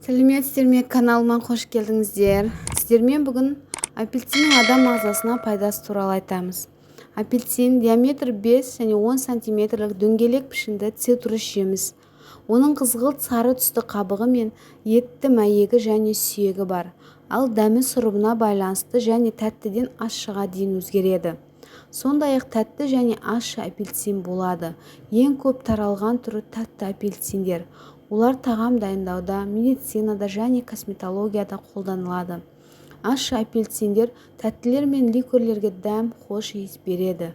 Сәлеметсіздер ме, каналыма қош келдіңіздер! Сіздермен бүгін апельсиннің адам ағзасына пайдасы туралы айтамыз. Апельсин – диаметрі 5 және 10 сантиметрлік дөңгелек пішінді цитрус жеміс. Оның қызғылт сары түсті қабығы мен етті мәйегі және сүйегі бар. Ал дәмі сұрыбына байланысты және тәттіден ащыға дейін өзгереді. Сондай-ақ тәтті және ащы апельсин болады. Ең көп таралған түрі тәтті апельсиндер. Олар тағам дайындауда, медицинада және косметологияда қолданылады. Ащы апельсиндер тәттілер мен ликерлерге дәм, хош иіс береді.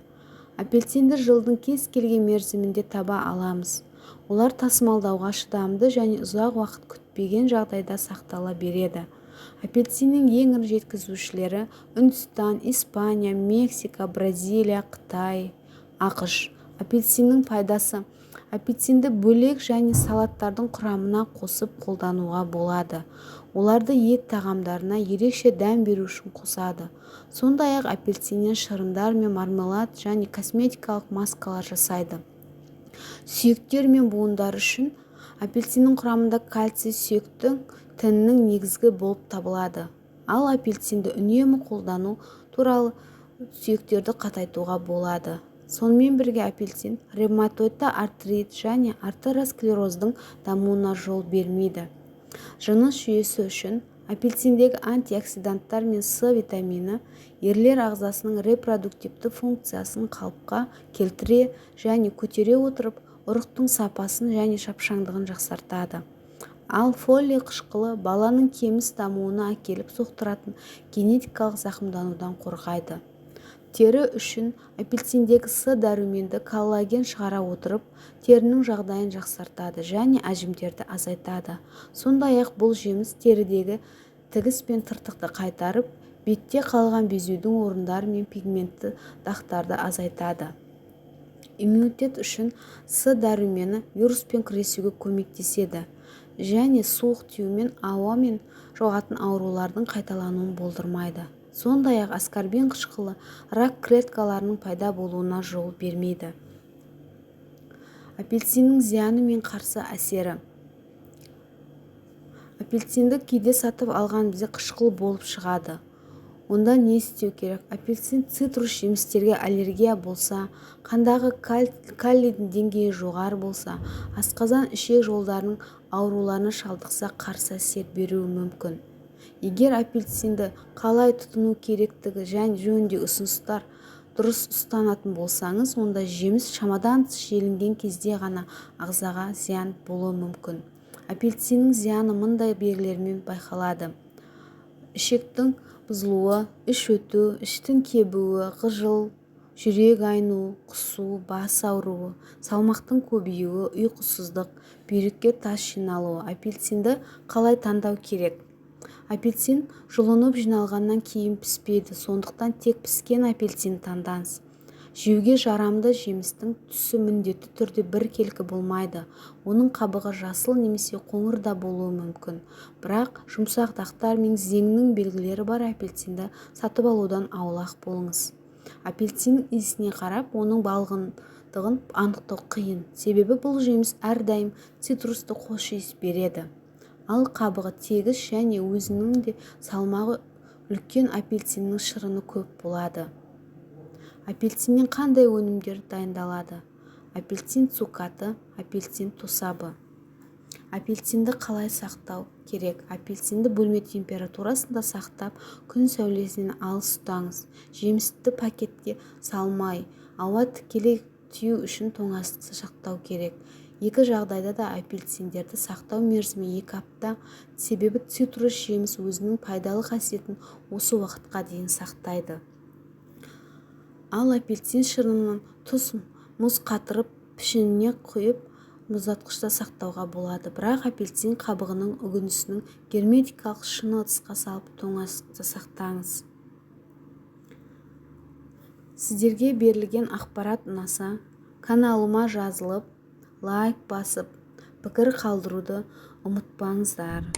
Апельсинді жылдың кез келген мерзімінде таба аламыз. Олар тасымалдауға шыдамды және ұзақ уақыт күтпеген жағдайда сақтала береді. Апельсиннің ең ірі жеткізушілері – Үндістан, Испания, Мексика, Бразилия, Қытай, АҚШ. Апельсиннің пайдасы: апельсинді бөлек және салаттардың құрамына қосып қолдануға болады. Оларды ет тағамдарына ерекше дәм беру үшін қосады. Сондай-ақ апельсиннен шырындар мен мармелад және косметикалық маскалар жасайды. Сүйектер мен буындар үшін: апельсиннің құрамында кальций сүйектің тінінің негізі болып табылады. Ал апельсинді үнемі қолдану туралы сүйектерді қатайтуға болады. Сонымен бірге апельсин ревматоидты артрит және артеросклероздың дамуына жол бермейді. Жыныс жүйесі үшін: апельсиндегі антиоксиданттар мен С витамині ерлер ағзасының репродуктивті функциясын қалыпқа келтіре және көтере отырып, ұрықтың сапасын және шапшаңдығын жақсартады. Ал фолий қышқылы баланың кеміс дамуына әкеліп соқтыратын генетикалық зақымданудан қорғайды. Тері үшін: апельсиндегі С дәруменді коллаген шығара отырып, терінің жағдайын жақсартады және әжімдерді азайтады. Сондай-ақ бұл жеміс терідегі тігіс пен тыртықты қайтарып, бетте қалған безеудің орындары мен пигментті дақтарды азайтады. Иммунитет үшін: С дәрумені вируспен күресуге көмектеседі және суық тию мен ауамен жұғатын аурулардың қайталануын болдырмайды. Сондай-ақ аскорбин қышқылы рак клеткаларының пайда болуына жол бермейді. Апельсиннің зияны мен қарсы әсері: апельсинді кейде сатып алғанымызда қышқыл болып шығады. Онда не істеу керек? Апельсин, цитрус жемістерге аллергия болса, қандағы калийдің деңгейі жоғары болса, асқазан-ішек жолдарының ауруларына шалдықса, қарсы әсер беруі мүмкін. Егер апельсинді қалай тұтыну керектігі жөніндегі ұсыныстар дұрыс ұстанатын болсаңыз, онда жеміс шамадан тыс желінген кезде ғана ағзаға зиян болуы мүмкін. Апельсиннің зияны мындай белгілермен байқалады: ішектің бұзылуы, іш өту, іштің кебуі, ғыжыл, жүрек айну, құсу, бас ауруы, салмақтың көбеюі, ұйқысыздық, бүйрекке тас жиналуы. Апельсинді қалай таңдау керек? Апельсин жұлынып жиналғаннан кейін піспейді, сондықтан тек піскен апельсин таңдаңыз. Жеуге жарамды жемістің түсі міндетті түрде біркелкі болмайды. Оның қабығы жасыл немесе қоңыр да болуы мүмкін. Бірақ жұмсақ дақтар мен зеңнің белгілері бар апельсинді сатып алудан аулақ болыңыз. Апельсиннің иісіне қарап оның балғындығын анықтау қиын, себебі бұл жеміс әрдайым цитрусты хош иіс береді. Ал қабығы тегіс және өзінің де салмағы үлкен апельсиннің шырыны көп болады. Апельсиннен қандай өнімдер дайындалады? Апельсин цукаты, апельсин тосабы. Апельсинді қалай сақтау керек? Апельсинді бөлме температурасында сақтап, күн сәулесінен алыс ұстаңыз. Жемісті пакетке салмай, ауа тікелей тию үшін тоңазытқышта сақтау керек. Екі жағдайда да апельсиндерді сақтау мерзімі 2 апта, себебі цитрус жеміс өзінің пайдалы қасиетін осы уақытқа дейін сақтайды. Ал апельсин шырынын тұз, мұз қатырып, пішініне құйып, мұздатқышта сақтауға болады. Бірақ апельсин қабығының үгіндісін герметикалық шыны ыдысқа салып, тоңазытқышта сақтаңыз. Сіздерге берілген ақпарат ұнаса, каналыма жазылып, лайк басып, пікір қалдыруды ұмытпаңыздар.